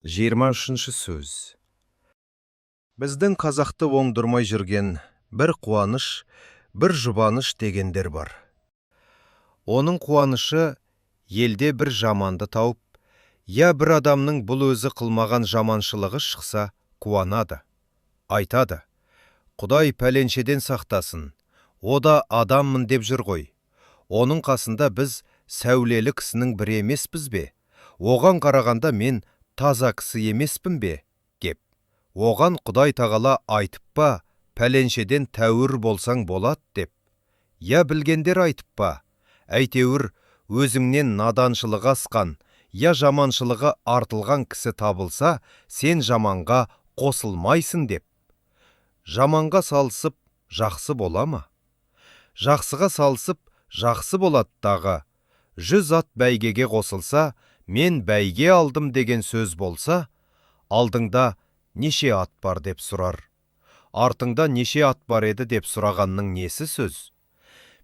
23-ші сөз. Біздің қазақты оңдырмай жүрген бір қуаныш, бір жұбаныш дегендер бар. Оның қуанышы елде бір жаманды тауып, я бір адамның бұл өзі қылмаған жаманшылығы шықса, қуанады. Айтады: «Құдай пәленшеден сақтасын, о да адаммын деп жүр ғой. Оның қасында біз сәулелі кісінің бірі емеспіз бе? Оған қарағанда мен таза кісі емеспін бе?» деп. Оған Құдай тағала айтып па, пәленшеден тәуір болсаң болады деп. Я білгендер айтып па, әйтеуір өзіңнен наданшылығы асқан, я жаманшылығы артылған кісі табылса, сен жаманға қосылмайсың деп. Жаманға салысып жақсы бола ма? Жақсыға салысып жақсы болады дағы. 100 ат бәйгеге қосылса, мен бәйге алдым деген сөз болса, алдыңда неше ат бар деп сұрар. Артыңда неше ат бар еді деп сұрағанның несі сөз?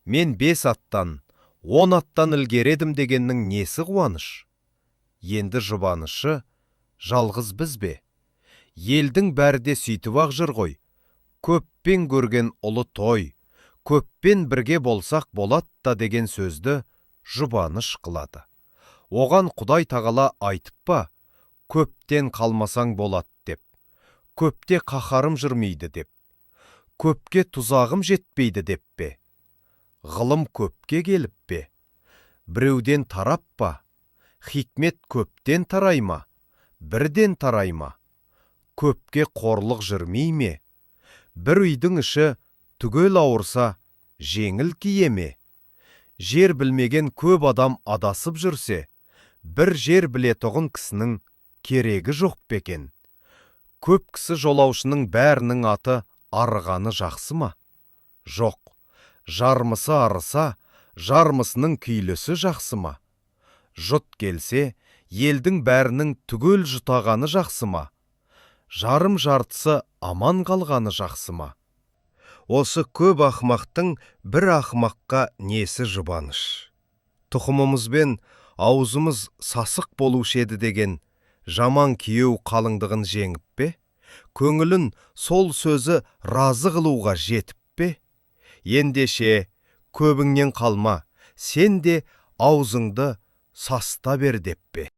Мен 5 аттан, 10 аттан ілгередім дегеннің несі қуаныш? Енді жұбанышы жалғыз біз бе? Елдің бәрі де сөйтіп-ақ жүр ғой. Көппен көрген ұлы той, көппен бірге болсақ болады да деген сөзді жұбаныш қылады. Оған Құдай тағала айтып па, көптен қалмасаң болады деп, көпте қаһарым жүрмейді деп, көпке тұзағым жетпейді деп пе? Ғылым көпке келіп пе? Біреуден тарап па? Хикмет көптен тарай ма? Бірден тарай ма? Көпке қорлық жүрмей ме? Бір үйдің іші түгел ауырса, жеңіл кие ме? Жер білмеген көп адам адасып жүрсе, бір жер білетұғын кісінің керегі жоқ па екен? Көп кісі жолаушының бәрінің аты арығаны жақсы ма? Жоқ, жармысы арыса, жармысының күйлісі жақсы ма? Жұт келсе, елдің бәрінің түгел жұтағаны жақсы ма? Жарым жартысы аман қалғаны жақсы ма? Осы көп ақмақтың бір ақмаққа несі жұбаныш? Тұқымымызбен аузымыз сасық болушы еді деген жаман күйеу қалыңдығын жеңіп пе? Көңілін сол сөзі разы қылуға жетіп пе? Ендеше, көбіңнен қалма, сен де аузыңды саста бер деп пе?